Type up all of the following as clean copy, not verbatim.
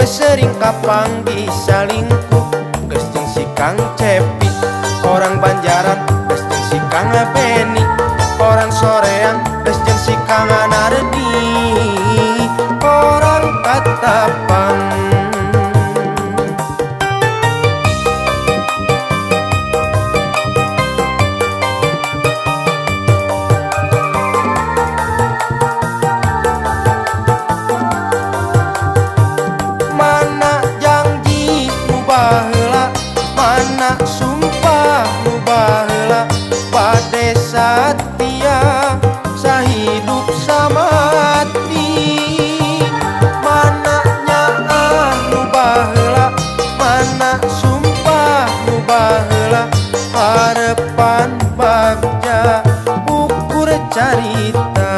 Gesering kapanggih salingkuh. Geus jeung si Kang Cepi orang Banjaran, geus jeung si Kang Beni orang Soreang, geus jeung si Kang Nardi orang Katapang. Sumpah nu baheula bade satia sahidup samati. Mana nyaah nu baheula, mana sumpah nu baheula, harepan bagja ukur carita.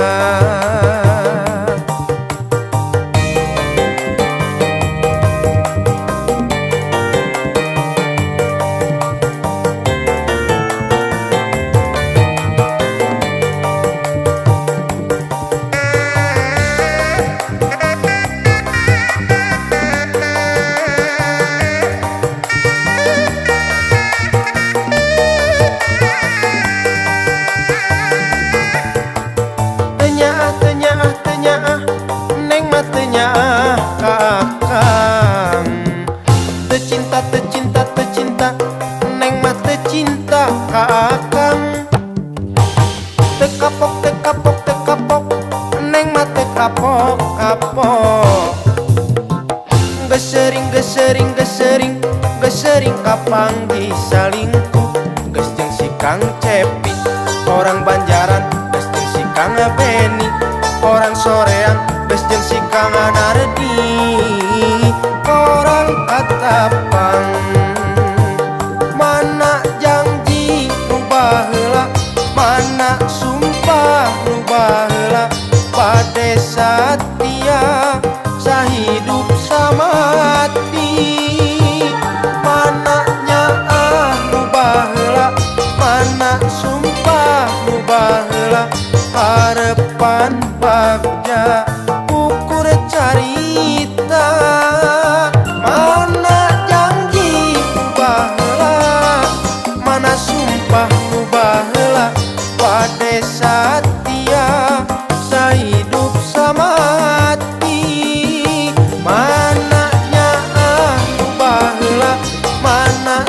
Tecinta, neng mah tecinta ka akang. Tekapok, tekapok, tekapok, neng mah tekapok, kapok. Gesering, gesering, gesering, gesering kapanggih salingkuh. Geus jeung si Kang Cepi orang Banjaran, geus jeung si Kang Beni orang Soreang, geus jeung si Kang Nardi orang Katapang. Mana janji nu baheula, mana sumpah nu baheula, bade satia sahidup samati. Mana nyaah nu baheula, mana sumpah nu baheula, harepan bagja ukur carita. Mana janji nu baheula, mana sumpah nu baheula, bade satia sahidup samati. Mana nyaah nu baheula, mana